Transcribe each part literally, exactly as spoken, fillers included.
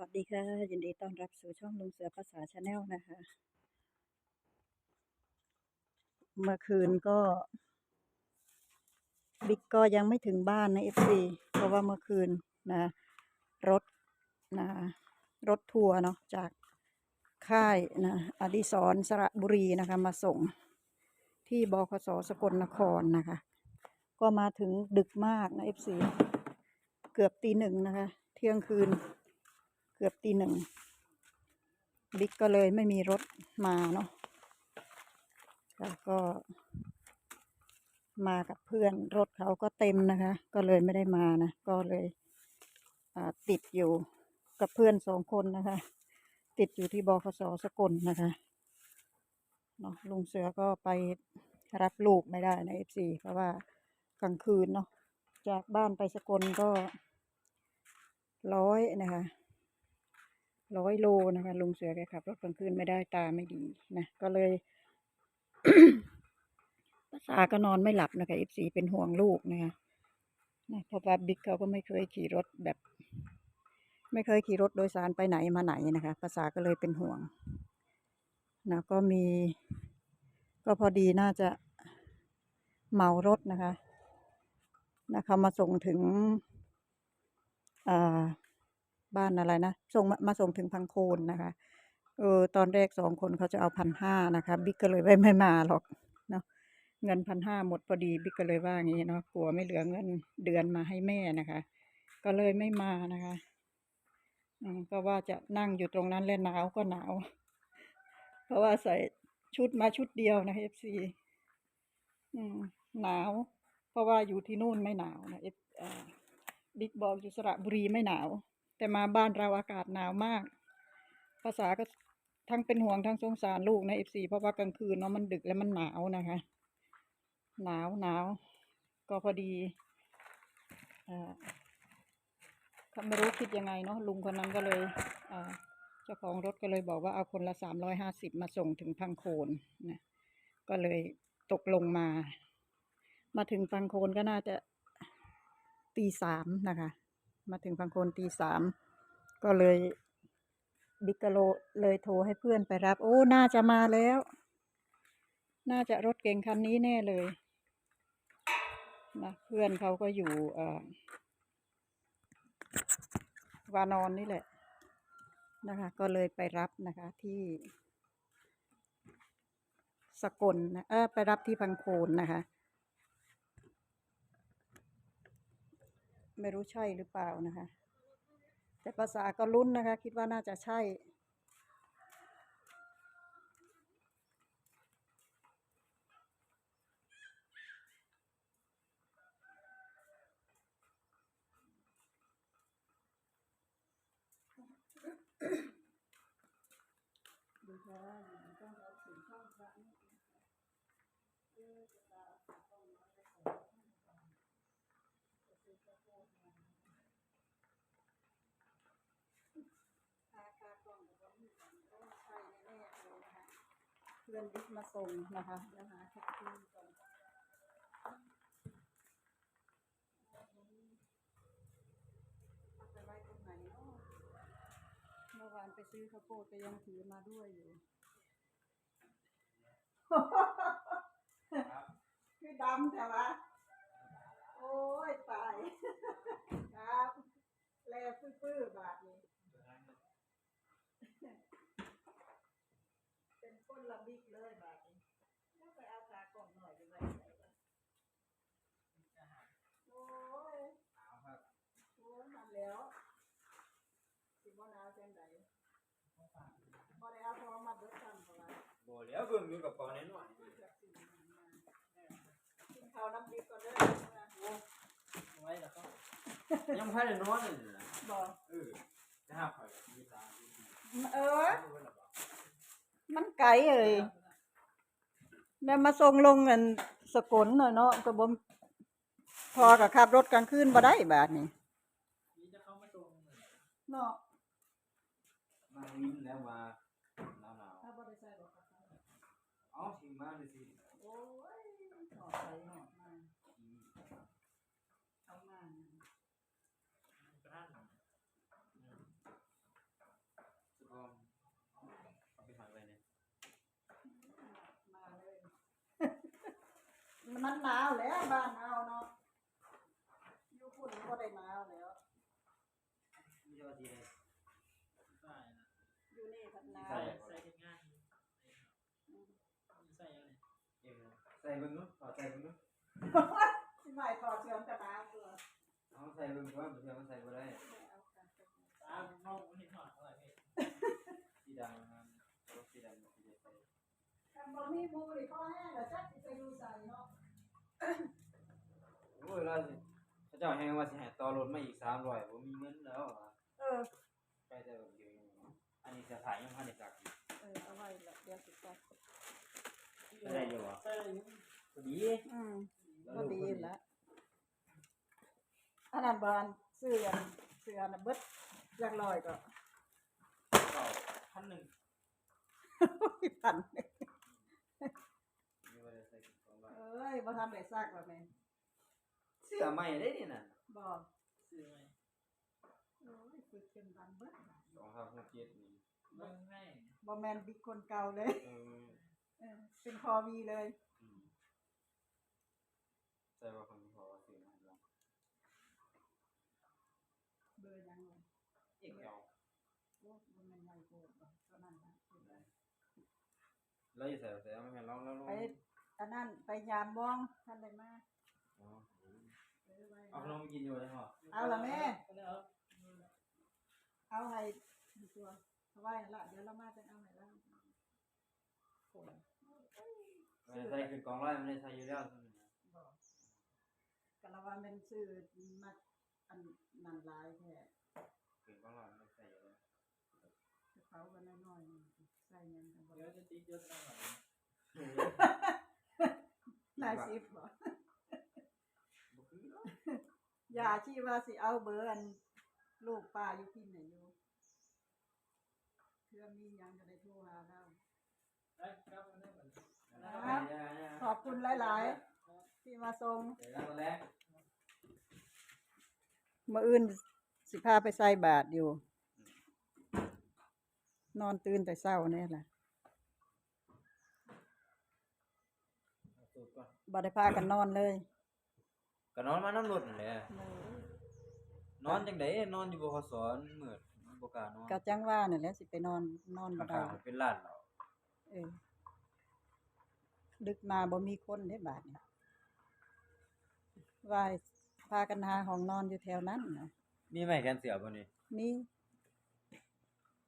วัสดีค่ะ ยินดีต้อนรับสู่ช่องลุงเสือภาษา Channel นะคะ เมื่อคืนก็ บิ๊กก็ยังไม่ถึงบ้านนะ เอฟซี เพราะว่าเมื่อคืนนะ รถนะ รถทัวร์เนาะ จากค่ายนะ อดิศรสระบุรีนะคะ มาส่งที่ บขส สกลนครนะคะ ก็มาถึงดึกมากนะ เอฟซี เกือบตีหนึ่งนะคะ เที่ยงคืน เกือบตีหนึ่ง บิ๊กก็เลยไม่มีรถมาเนาะ แล้วก็มากับเพื่อน รถเขาก็เต็มนะคะ ก็เลยไม่ได้มานะ ก็เลย อ่า ติดอยู่กับเพื่อนสองคนนะคะ ติดอยู่ที่ บขส สกลนะคะ เนาะ ลุงเสือก็ไปรับลูกไม่ได้นะ เอฟซี เพราะว่ากลางคืนเนาะ จากบ้านไปสกลก็ ร้อยนะคะ ร้อยโลนะคะ ลุงเสือแกขับรถกลางคืนไม่ได้ ตาไม่ดีนะ ก็เลย ภาษาก็นอนไม่หลับนะคะ เอฟซี เป็นห่วงลูกนะคะ นะ เพราะว่าบิ๊กเขาก็ไม่เคยขี่รถแบบ ไม่เคยขี่รถโดยสารไปไหนมาไหนนะคะ ภาษาก็เลยเป็นห่วงนะ ก็มี ก็พอดีน่าจะเหมารถนะคะ นะ เขามาส่งถึง อ่า บ้านอะไรนะ ส่งมา มาส่งถึงพังโคนนะคะ เออ ตอนแรกสองคนเขาจะเอาพันห้านะคะ บิ๊กก็เลยไม่ ไม่มาหรอกเนาะ เงินพันห้าหมดพอดี บิ๊กก็เลยว่างี้เนาะ กลัวไม่เหลือเงินเดือนมาให้แม่นะคะ ก็เลยไม่มานะคะ อืม ก็ว่าจะนั่งอยู่ตรงนั้นแหละ หนาวก็หนาว เพราะว่าใส่ชุดมาชุดเดียวนะ เอฟซี อืม หนาว เพราะว่าอยู่ที่นู่นไม่หนาวนะ เอฟ เอ่อ บิ๊กบอกอยู่สระบุรีไม่หนาว แต่มาบ้านเราอากาศหนาวมาก ภาษาก็ทั้งเป็นห่วงทั้งสงสารลูกนะ เอฟซี เพราะว่ากลางคืนเนาะ มันดึกแล้วมันหนาวนะคะ หนาว หนาว ก็พอดี เอ่อ เขาไม่รู้คิดยังไงเนาะ ลุงคนนั้นก็เลย เอ่อ เจ้าของรถก็เลยบอกว่าเอาคนละสามร้อยห้าสิบมาส่งถึงพังโคนนะ ก็เลยตกลงมา มาถึงพังโคนก็น่าจะตีสามนะคะ มาถึงพังโคนตีสาม ก็เลย บิ๊กก็เลยโทรให้เพื่อนไปรับ โอ้ น่าจะมาแล้ว น่าจะรถเก๋งคันนี้แน่เลยนะ เพื่อนเขาก็อยู่ เอ่อ วานอนนี่แหละนะคะ ก็เลยไปรับนะคะ ที่สกลนะ เออ ไปรับที่พังโคนนะคะ ไม่รู้ใช่หรือเปล่านะคะ แต่ภาษาก็ลุ้นนะคะ คิดว่าน่าจะใช่ เพื่อนบิ๊กมาส่งนะคะ เดี๋ยวหาแท็กซี่ก่อน เอาไปไว้ตรงไหนเนาะ เมื่อวานไปซื้อข้าวโพดก็ยังถือมาด้วยอยู่ คือดำแท้วะ โอ้ย ตาย ครับ แลซื่อๆ บาดนี้ เป็นคนละบิ๊กเลยบาดนี้ แล้วไปเอาขากล่องหน่อยอยู่ไว้ใส่วะ โอ้ย หนาวครับ โอ้ย นั่นแล้ว สิบ่หนาวจังใด บ่ได้เอาของมาเบิดซ้ำ เพราะว่า บ่แล้ว เบิ่งอยู่กระเป๋าน้อยๆ กินข้าวน้ำบิ๊กก่อนเด้อ โอ้ เอาไว้แล้วก็ ยังบ่ทันได้นอนเลยนะ บ่ เออ จะหาข้อยมีตา เออ มันไกลเอ้ย แล้วมาส่งลงอันสกลน่ะเนาะ ก็บ่ พ่อก็ขับรถกลางคืนบ่ได้บาดนี้ เนาะ มาวินแล้วมาหนาวๆ ถ้าบ่ได้ใส่บ่ครับ เอาสิมาเลยสิ โอ้ย ออกไปออกมา อืม เอามา กระทั่ง อืม มันหนาวแล้วบ้านเฮาเนาะ อยู่พุ่นบ่ได้หนาวแล้ว มีแต่ว่าสิได้ ใส่นะ อยู่นี่พัดหนาว ใส่ใส่ง่ายใส่ยังไง เออใส่เบิ่งเนาะถอดใส่เบิ่งเนาะ สิใหม่ถอดเสื้อกันหนาวตัว เอาใส่เบิ่งว่าเดี๋ยวมันใส่บ่ได้ ตาน้องมันเห็นหอดอะไรพี่ สีดำนะครับรถสีดำสีเดียวใส่ คันบ่มีหมู่นี่พอแห้งแล้วจักสิไปอยู่ไสเนาะ โอ้ยเราสิเขาเจ้าแฮงว่าสิให้ต่อรถมาอีกสามร้อยบ่มีเงินแล้วอะ เออ ไปแต่แบบเดียวเองเนาะอันนี้เสื้อผ้ายังพันได้ซักอยู่ เออเอาไว้ละเดี๋ยวสิซัก ก็ได้อยู่วะ ใส่อยู่ พอดี อืมพอดีละอันนั้นบานซื้ออันซื้ออันนั้นเบิดหลักร้อยก็ เก่าพันหนึ่ง พัน มีบ่ได้ใส่ของเรา เอ้ยบ่ทันได้ซักว่าแม่น เสื้อใหม่ได้นี่น่ะ บ่ ซื้อไหม โอ้ยฝึกจนพันเบิด สองห้าหกเจ็ดนี่ เบิ่งให้ บ่แม่นบิ๊กคนเก่าเลย เออ เออเป็นคอวีเลย อืมใส่ว่าคนขอซื้อมาให้เรา เบอร์หยังวะ เอ็กแอล โอ้บ่แม่นไวโพดบ่เท่านั้นนะ แล้วอยู่ใส่ใส่เอามาให้ลองแล้วลอง ไปอันนั้นไปยามมองท่านได้มา อ๋อ เออไว้ เอาขนมกินอยู่เลยเหรอ เอาละแม่ ก็เลยเอา เอาให้ตัวเอาไว้หั่นละเดี๋ยวเรามาจะเอาให้เราคน ไม่ได้ใส่คือกองร้อยไม่ได้ใส่อยู่แล้วใช่ไหมนะ บอกกะละว่าแม่นซื้อมาอันนั้นหลายแท้ คือกองร้อยไม่ได้ใส่อยู่แล้ว กระเป๋าก็น้อยๆใส่หยังกันบ่ เดี๋ยวจะติดยศตั้งหลัง หลายสิบบ่ บ่คือเนาะ อย่าที่ว่าสิเอาเบอร์อันลูกป้าอยู่พินน่ะอยู่เพื่อมีหยังก็ได้โทรหาเรา ได้ครับได้เหมือนกัน ครับ ขอบคุณหลายๆที่มาส่ง เดี๋ยวนะตอนแรก มื้ออื่นสิพาไปใส่บาตรอยู่ นอนตื่นแต่เช้านี่แหละ เอาสูตรก่อน บ่ได้พากันนอนเลย ก็นอนมานำรถนั่นแหละนอนจังได๋นอนอยู่บ่ขอสอนมืดมันบ่กล้านอน ก็จังว่านั่นแหละสิไปนอนนอนบ่ได้ ข้างๆมันเป็นร้านเหล้า เออดึกมาบ่มีคนเด้บาดนี้ว่าพากันหาห้องนอนอยู่แถวนั้นนะ มีไม้แขวนเสื้อบ่นี่ มี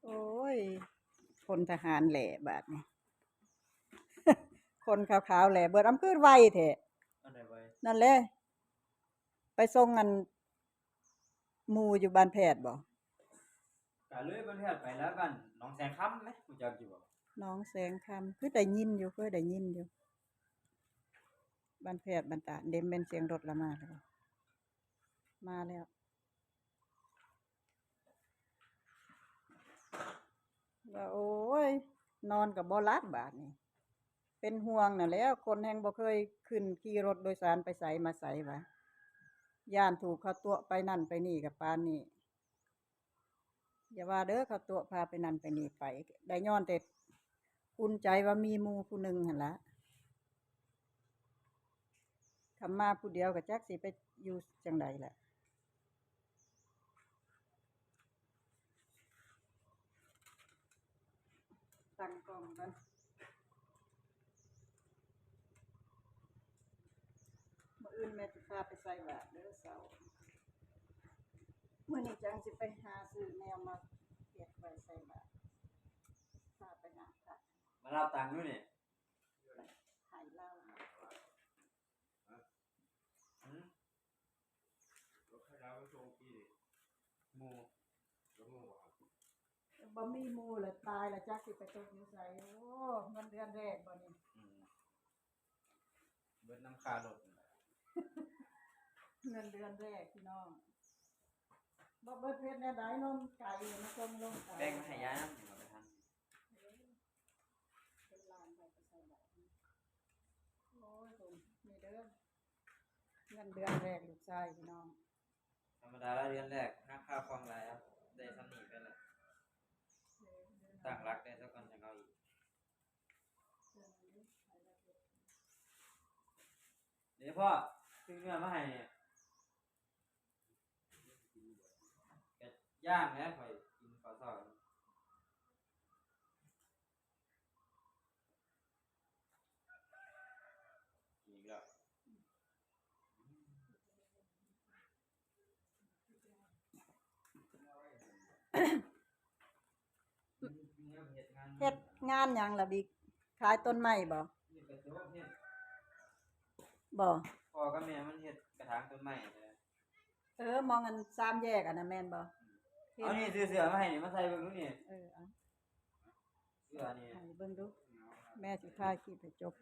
โอ้ยพลทหารแหล่บาดนี้ คนขาวๆแหล่เบิดอำคือไวแท้อันใดไว้ นั่นแหละไปส่งอันหมู่อยู่บ้านแพทย์บ่ ก็เลยบ้านแพทย์ไปแล้วบ้านหนองแสงคำไหมรู้จักอยู่บ่ หนองแสงคำคือได้ยินอยู่คือได้ยินอยู่บ้านแพทย์บ้านตาดเด้แม่นเสียงรถละมาแล้วบ่มาแล้ว ว่าโอ้ย นอนก็บ่หลับบาดนี้ เป็นห่วงน่ะแหล้ว คนแฮงบ่เคยขึ้นขี่รถโดยสารไปไสมาไสว่าย่านถูกเขาตั๋วไปนั่นไปนี่ก็ปานนี้ อย่าว่าเด้อเขาตั๋วพาไปนั่นไปนี่ไป ได้ย้อนแต่อุ่นใจว่ามีหมู่ผู้หนึ่งหั่นละ คันมาผู้เดียวก็จักสิไปอยู่จั่งใดล่ะ ตั้งกล้องก่อน มื้ออื่นแม่สิพาไปใส่บาตรเด้อเช้า มื้อนี้จั่งสิไปหาซื้อแนวมาเฮ็ดไว้ใส่บาตร พาไปหาพระ มารับตังค์อยู่นี่ ให้ลาว หืม รถขยะไปส่งที่ หมู่ รถหมู่อะครับ บ่มีหมู่ละตายละจักสิไปตกอยู่ไส โอ้ เงินเดือนแรกบ่นี่ อืมเบิดน้ำค่ารถ เงินเดือนแรกพี่น้อง บ่เบิดเฮ็ดแนวใดนมไก่มาส่งลงไก่ แบ่งมาให้ยายนำนี่เอาไปทาน เป็นล้านไปก็ใส่บาตร โอ้ยผมนี่เด้อ เงินเดือนแรกลูกชายพี่น้อง ธรรมดาแล้วเดือนแรกหักค่าคอมหลายครับได้ส่ำนี้ไปละ เออเดือน ตั้งหลักได้ซะก่อนจั่งเอาอีก เดือนนี้ไปแล้วเด้อ เดี๋ยวพ่อซื้อเนื้อมาให้เนี่ยก็ย่างแล้วข่อยกินข้าวเช้าอีกแล้ว เฮ็ดงานหยังล่ะบิ๊ก ขายต้นไม้บ่ บ่ พ่อกับแม่มันเฮ็ดกระถางต้นไม้นะ เออ มองอันสามแยกอันนั้นแม่นบ่ เอานี่ ซื้อเสื้อมาให้นี่ มาใส่เบิ่งดูนี่ เออ เอา เสื้อนี่ ให้เบิ่งดู แม่สิถ่ายคลิปให้จบ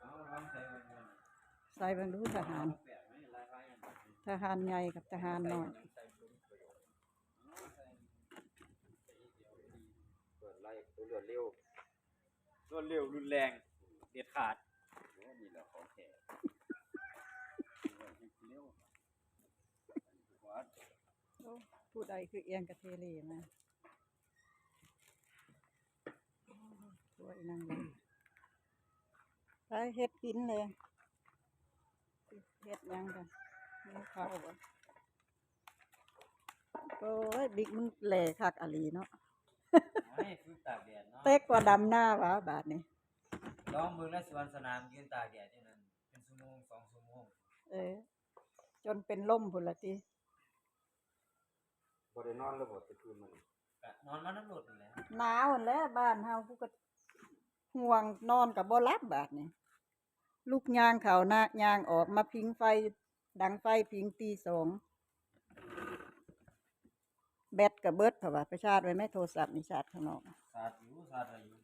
เอาลองใส่เบิ่งดู ใส่เบิ่งดูทหาร แปลกไหม ลายๆ อัน ทหารใหญ่กับทหารน้อย เปิดไล่ตัวรวดเร็ว รวดเร็วรุนแรง เด็ดขาด โอ้ นี่แหละของแท้เร็ว โอ้ ผู้ใดคือเอียงกะเทเลมา โอ้ย นั่งลง ไปเฮ็ดกินเลย เฮ็ดหยังกัน หิวข้าวบ่ โอ้ย บิ๊กมึงแหล่คักอะหลีเนาะ อันนี้คือตากแดดเนาะ เต็กกว่าดำหน้าหวาบาดนี้ ลองเบิ่งนะ สวนสนามยืนตากแดดอยู่นั่น เป็นชั่วโมง สองชั่วโมง เออ จนเป็นลมพุ้นละติ บ่ได้นอนแล้วบ่แต่คืนมัน ก็นอนมานำรถนั่นแหละ หนาวหั้นแหละ บ้านเฮา กูก็ห่วง นอนก็บ่หลับบาดนี้ ลุกย่างเข้านา ย่างออกมาผิงไฟ ดังไฟผิงตีสอง แบตก็เบิด เพราะว่าไปชาร์จไว้แม่ โทรศัพท์นี่ชาร์จข้างนอก ชาร์จอยู่ ชาร์จไว้อยู่